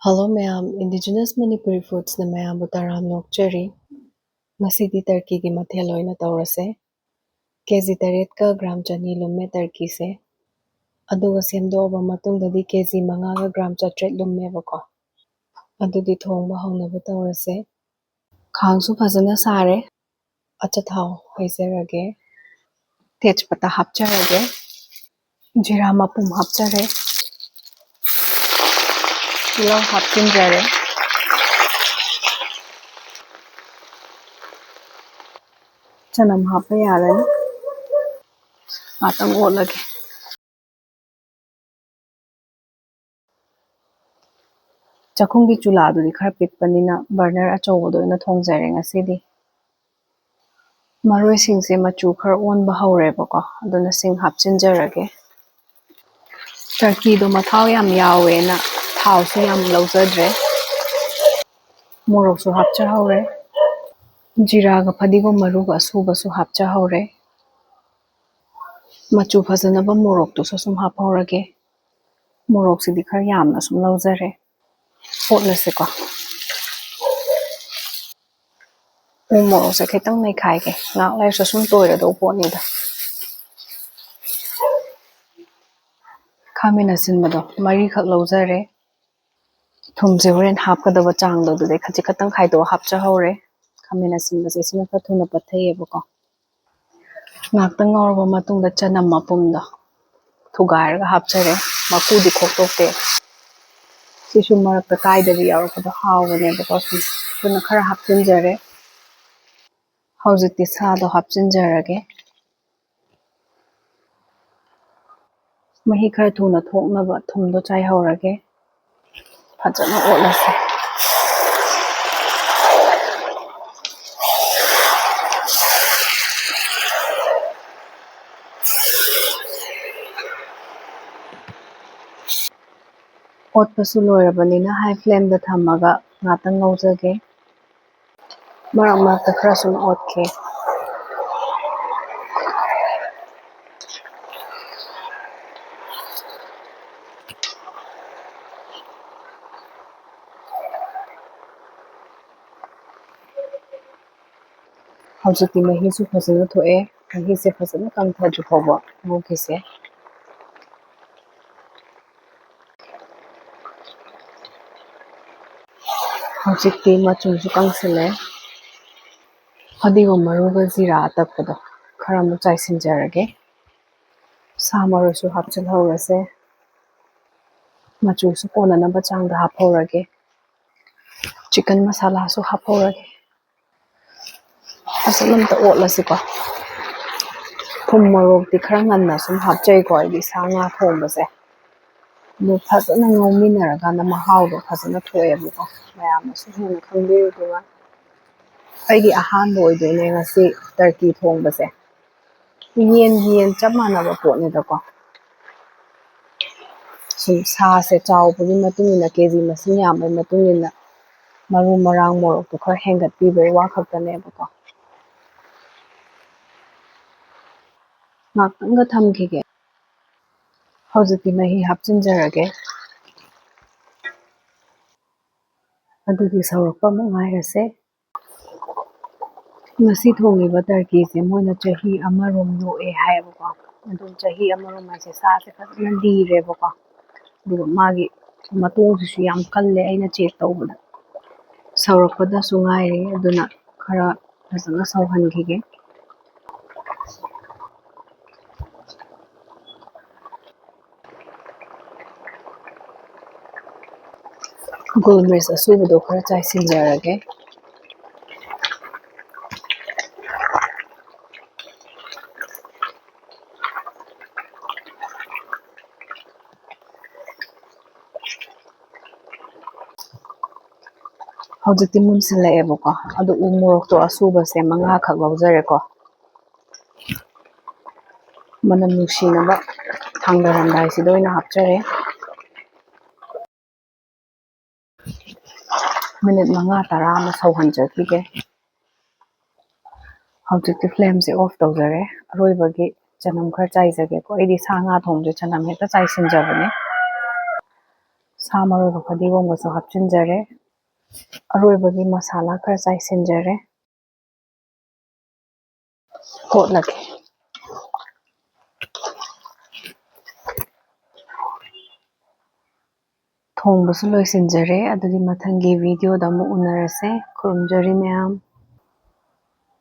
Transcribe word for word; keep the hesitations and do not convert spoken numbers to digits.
Hello ꯃꯌꯥꯝ, Indigenous Manipuri Foodsꯅ ꯃꯌꯥꯝꯕꯨ ꯇꯔꯥꯝꯅ ꯑꯣꯛꯆꯔꯤ꯫ ꯉꯁꯤꯗꯤ turkeyꯒꯤ ꯃꯊꯦꯜ ꯑꯣꯏꯅ ꯇꯧꯔꯁꯦ꯫ ꯀꯦ ꯖꯤ ꯇꯔꯦꯠꯀ ꯒ꯭ꯔꯥꯝ ꯆꯅꯤ ꯂꯨꯝꯃꯦ turkeyꯁꯦ꯫ ꯑꯗꯨꯒ ꯁꯦꯝꯗꯣꯛꯑꯕ ꯃꯇꯨꯡꯗꯗꯤ ꯀꯦ ꯖꯤ ꯃꯉꯥꯒ ꯒ꯭ꯔꯥꯝ ꯆꯥꯇ꯭ꯔꯦꯠ ꯂꯨꯝꯃꯦꯕꯀꯣ꯫ ꯑꯗꯨꯗꯤ ꯊꯣꯡꯕ ꯍꯧꯅꯕ ꯇꯧꯔꯁꯦ꯫ ꯈꯥꯡꯁꯨ ꯐꯖꯅ ꯁꯥꯔꯦ꯫ ꯑꯆꯥꯊꯥꯎ ꯍꯩꯖꯔꯒꯦ꯫ ꯇꯦꯖꯄꯇꯥ ꯍꯥꯞꯆꯔꯒꯦ꯫ ꯖꯤꯔꯥ ꯃꯄꯨꯝ ꯍꯥꯞꯆꯔꯦ꯫ ꯇꯤꯜꯍꯧ ꯍꯥꯞꯆꯤꯟꯖꯔꯦ꯫ ꯆꯅꯝ ꯍꯥꯞꯄ ꯌꯥꯔꯅꯤ꯫ ꯉꯥꯛꯇꯪ ꯑꯣꯠꯂꯒꯦ꯫ ꯆꯥꯛꯈꯨꯝꯒꯤ ꯆꯨꯂꯥꯗꯨꯗꯤ ꯈꯔ ꯄꯤꯛꯄꯅꯤꯅ burner ꯑꯆꯧꯕꯗ ꯑꯣꯏꯅ ꯊꯣꯡꯖꯔꯦ ꯉꯁꯤꯗꯤ꯫ ꯃꯔꯣꯏꯁꯤꯡꯁꯦ ꯃꯆꯨ ꯈꯔ ꯑꯣꯟꯕ ꯍꯧꯔꯦꯕꯀꯣ, ꯑꯗꯨꯅ ꯁꯤꯡ ꯍꯥꯞꯆꯤꯟꯖꯔꯒꯦ꯫ Turkeyꯗꯣ ꯃꯊꯥꯎ ꯌꯥꯝ ꯌꯥꯎꯋꯦꯅ ꯊꯥꯎꯁꯨ ꯌꯥꯝ ꯂꯧꯖꯗ꯭ꯔꯦ꯫ ꯃꯣꯔꯣꯛꯁꯨ ꯍꯥꯞꯆꯍꯧꯔꯦ꯫ ꯖꯤꯔꯥꯒ ꯐꯗꯤꯒꯣꯝ ꯃꯔꯨꯒ ꯑꯁꯨꯕꯁꯨ ꯍꯥꯞꯆꯍꯧꯔꯦ꯫ ꯃꯆꯨ ꯐꯖꯅꯕ ꯃꯣꯔꯣꯛꯇꯨꯁꯨ ꯁꯨꯝ ꯍꯥꯞꯍꯧꯔꯒꯦ꯫ ꯃꯣꯔꯣꯛꯁꯤꯗꯤ ꯈꯔ ꯌꯥꯝꯅ ꯁꯨꯝ ꯂꯧꯖꯔꯦ꯫ ꯑꯣꯠꯂꯁꯤꯀꯣ꯫ ꯎ ꯃꯣꯔꯣꯛꯁꯦ ꯈꯤꯇꯪ ꯅꯩꯈꯥꯏꯒꯦ, ꯉꯥꯏꯍꯥꯛ ꯂꯩꯔꯁꯨ ꯁꯨꯝ ꯇꯣꯏꯔꯗꯧ ꯄꯣꯠꯅꯤꯗ꯫ ꯈꯥꯃꯦꯟ ꯑꯁꯤꯟꯕꯗꯣ ꯃꯔꯤꯈꯛ ꯂꯧꯖꯔꯦ꯫ ꯊꯨꯝꯁꯦ ꯍꯣꯔꯦꯟ ꯍꯥꯞꯀꯗꯕ ꯆꯥꯡꯗꯣ ꯑꯗꯨꯗꯩ ꯈꯖꯤꯛ ꯈꯛꯇꯪ ꯈꯥꯏꯗꯣꯛꯑ ꯍꯥꯞꯆꯍꯧꯔꯦ꯫ ꯈꯥꯃꯦꯟ ꯑꯁꯤꯟꯕꯁꯦ ꯁꯤꯅ ꯈꯔ ꯊꯨꯅ ꯄꯠꯊꯩꯌꯦꯕꯀꯣ꯫ ꯉꯥꯛꯇꯪ ꯉꯧꯔꯕ ꯃꯇꯨꯡꯗ ꯆꯅꯝ ꯃꯄꯨꯝꯗꯣ ꯊꯨꯒꯥꯏꯔꯒ ꯍꯥꯞꯆꯔꯦ꯫ ꯃꯀꯨꯗꯤ ꯈꯣꯛꯇꯣꯛꯇꯦ꯫ ꯁꯤꯁꯨ ꯃꯔꯛꯇ ꯀꯥꯏꯗꯕꯤ ꯌꯥꯎꯔꯛꯄꯗꯣ ꯍꯥꯎꯕꯅꯦꯕꯀꯣ꯫ ꯁꯨꯝ ꯑꯗꯨꯅ ꯈꯔ ꯍꯥꯞꯆꯤꯟꯖꯔꯦ꯫ ꯍꯧꯖꯤꯛꯇꯤ ꯁꯥꯗꯣ ꯍꯥꯞꯆꯤꯟꯖꯔꯒꯦ꯫ ꯃꯍꯤ ꯈꯔ ꯊꯨꯅ ꯊꯣꯛꯅꯕ ꯊꯨꯝꯗꯣ ꯆꯥꯏꯍꯧꯔꯒꯦ꯫ ꯐꯖꯅ ꯑꯣꯠꯂꯁꯦ꯫ ꯑꯣꯠꯄꯁꯨ ꯂꯣꯏꯔꯕꯅꯤꯅ high flameꯗ ꯊꯝꯃꯒ ꯉꯥꯛꯇꯪ ꯉꯧꯖꯒꯦ꯫ ꯃꯔꯛ ꯃꯔꯛꯇ ꯈꯔ ꯁꯨꯝ ꯑꯣꯠꯀꯦ꯫ ꯍꯧꯖꯤꯛꯇꯤ ꯃꯍꯤꯁꯨ ꯐꯖꯅ ꯊꯣꯛꯑꯦ꯫ ꯃꯍꯤꯁꯦ ꯐꯖꯅ ꯀꯪꯊꯗ꯭ꯔꯤ ꯐꯥꯎꯕ ꯉꯧꯈꯤꯁꯦ꯫ ꯍꯧꯖꯤꯛꯇꯤ ꯃꯆꯨꯁꯨ ꯀꯪꯁꯤꯜꯂꯦ꯫ ꯐꯗꯤꯒꯣꯝ ꯃꯔꯨꯒ ꯖꯤꯔꯥ ꯑꯇꯞꯄꯗꯣ ꯈꯔ ꯑꯃꯨꯛ ꯆꯥꯏꯁꯤꯟꯖꯔꯒꯦ꯫ ꯁꯥ ꯃꯔꯣꯏꯁꯨ ꯍꯥꯞꯆꯤꯜꯍꯧꯔꯁꯦ꯫ ꯃꯆꯨꯁꯨ ꯀꯣꯟꯅꯅꯕ ꯆꯥꯡꯗ ꯍꯥꯞꯍꯧꯔꯒꯦ꯫ ꯆꯤꯀꯟ ꯃꯁꯥꯂꯥꯁꯨ ꯍꯥꯞꯍꯧꯔꯒꯦ꯫ ꯐꯖꯅ ꯑꯝꯇ ꯑꯣꯠꯂꯁꯤꯀꯣ꯫ ꯊꯨꯝ ꯃꯣꯔꯣꯛꯇꯤ ꯈꯔ ꯉꯟꯅ ꯁꯨꯝ ꯍꯥꯞꯆꯩꯀꯣ ꯑꯩꯗꯤ ꯁꯥ ꯉꯥ ꯊꯣꯡꯕꯁꯦ꯫ ꯑꯗꯨ ꯐꯖꯅ ꯉꯧꯃꯤꯟꯅꯔꯀꯥꯟꯗ ꯃꯍꯥꯎꯗꯣ ꯐꯖꯅ ꯊꯣꯛꯑꯦꯕꯀꯣ꯫ ꯃꯌꯥꯝꯅꯁꯨ ꯍꯦꯟꯅ ꯈꯪꯕꯤꯔꯨꯗꯨꯅ꯫ ꯑꯩꯒꯤ ꯑꯍꯥꯟꯕ ꯑꯣꯏꯗꯣꯏꯅꯦ ꯉꯁꯤ ꯇꯔꯀꯤ ꯊꯣꯡꯕꯁꯦ꯫ ꯌꯦꯟꯒꯤ ꯌꯦꯟ ꯆꯞ ꯃꯥꯟꯅꯕ ꯄꯣꯠꯅꯤꯗꯀꯣ꯫ ꯁꯨꯝ ꯁꯥꯁꯦ ꯆꯥꯎꯕꯒꯤ ꯃꯇꯨꯡ ꯏꯟꯅ, ꯀꯦ ꯖꯤ ꯃꯁꯤꯡ ꯌꯥꯝꯕꯒꯤ ꯃꯇꯨꯡ ꯏꯟꯅ ꯃꯔꯨ ꯃꯔꯥꯡ ꯃꯣꯔꯣꯛꯇꯣ ꯈꯔ ꯍꯦꯟꯒꯠꯄꯤꯕꯒꯤ ꯋꯥ ꯈꯛꯇꯅꯦꯕꯀꯣ꯫ ꯉꯥꯛꯇꯪꯒ ꯊꯝꯈꯤꯒꯦ꯫ ꯍꯧꯖꯤꯛꯇꯤ ꯃꯍꯤ ꯍꯥꯞꯆꯤꯟꯖꯔꯒꯦ꯫ ꯑꯗꯨꯗꯤ ꯁꯧꯔꯛꯄ ꯑꯃꯨꯛ ꯉꯥꯏꯔꯁꯦ꯫ ꯉꯁꯤ ꯊꯣꯡꯉꯤꯕ ꯇꯔꯀꯤꯁꯦ ꯃꯣꯏꯅ ꯆꯍꯤ ꯑꯃꯔꯣꯝ ꯌꯣꯛꯑꯦ ꯍꯥꯏꯌꯦꯕꯀꯣ꯫ ꯑꯗꯨꯝ ꯆꯍꯤ ꯑꯃꯔꯣꯝ ꯍꯥꯏꯁꯦ ꯁꯥꯁꯦ ꯐꯖꯅ ꯂꯤꯔꯦꯕꯀꯣ꯫ ꯑꯗꯨꯒ ꯃꯥꯒꯤ ꯃꯇꯣꯡꯁꯤꯁꯨ ꯌꯥꯝ ꯀꯜꯂꯦ ꯑꯩꯅ ꯆꯦꯛ ꯇꯧꯕꯗ꯫ ꯁꯧꯔꯛꯄꯗꯁꯨ ꯉꯥꯏꯔꯤ, ꯑꯗꯨꯅ ꯈꯔ ꯐꯖꯅ ꯁꯧꯍꯟꯈꯤꯒꯦ꯫ ꯒꯣꯜ ꯃꯤꯔꯆ ꯑꯁꯨꯕꯗꯣ ꯈꯔ ꯆꯥꯏꯁꯤꯟꯖꯔꯒꯦ꯫ ꯍꯧꯖꯤꯛꯇꯤ ꯃꯨꯟꯁꯤꯜꯂꯛꯑꯦꯕꯀꯣ꯫ ꯑꯗꯣ ꯎ ꯃꯣꯔꯣꯛꯇꯣ ꯑꯁꯨꯕꯁꯦ ꯃꯉꯥꯈꯛ ꯂꯧꯖꯔꯦꯀꯣ꯫ ꯃꯅꯝ ꯅꯨꯡꯁꯤꯅꯕ ꯊꯥꯡꯗꯔꯝꯗꯥꯏꯁꯤꯗ ꯑꯣꯏꯅ ꯍꯥꯞꯆꯔꯦ꯫ ꯃꯤꯅꯤꯠ ꯃꯉꯥ ꯇꯔꯥ ꯑꯃ ꯁꯧꯍꯟꯖꯈꯤꯒꯦ꯫ ꯍꯧꯖꯤꯛꯇꯤ ꯐ꯭ꯂꯦꯝꯁꯦ ꯑꯣꯐ ꯇꯧꯖꯔꯦ꯫ ꯑꯔꯣꯏꯕꯒꯤ ꯆꯅꯝ ꯈꯔ ꯆꯥꯏꯖꯒꯦꯀꯣ꯫ ꯑꯩꯗꯤ ꯁꯥ ꯉꯥ ꯊꯣꯡꯕꯁꯦ ꯆꯅꯝ ꯍꯦꯛꯇ ꯆꯥꯏꯁꯤꯟꯖꯕꯅꯦ꯫ ꯁꯥ ꯃꯔꯣꯏꯒ ꯐꯗꯤꯒꯣꯝꯒꯁꯨ ꯍꯥꯞꯆꯤꯟꯖꯔꯦ꯫ ꯑꯔꯣꯏꯕꯒꯤ ꯃꯁꯥꯂꯥ ꯈꯔ ꯆꯥꯏꯁꯤꯟꯖꯔꯦ꯫ ꯀꯣꯠꯂꯒꯦ꯫ ꯊꯣꯡꯕꯁꯨ ꯂꯣꯏꯁꯤꯟꯖꯔꯦ꯫ ꯑꯗꯨꯗꯤ ꯃꯊꯪꯒꯤ videoꯗ ꯑꯃꯨꯛ ꯎꯅꯔꯁꯦ꯫ ꯈꯨꯔꯨꯝꯖꯔꯤ ꯃꯌꯥꯝ꯫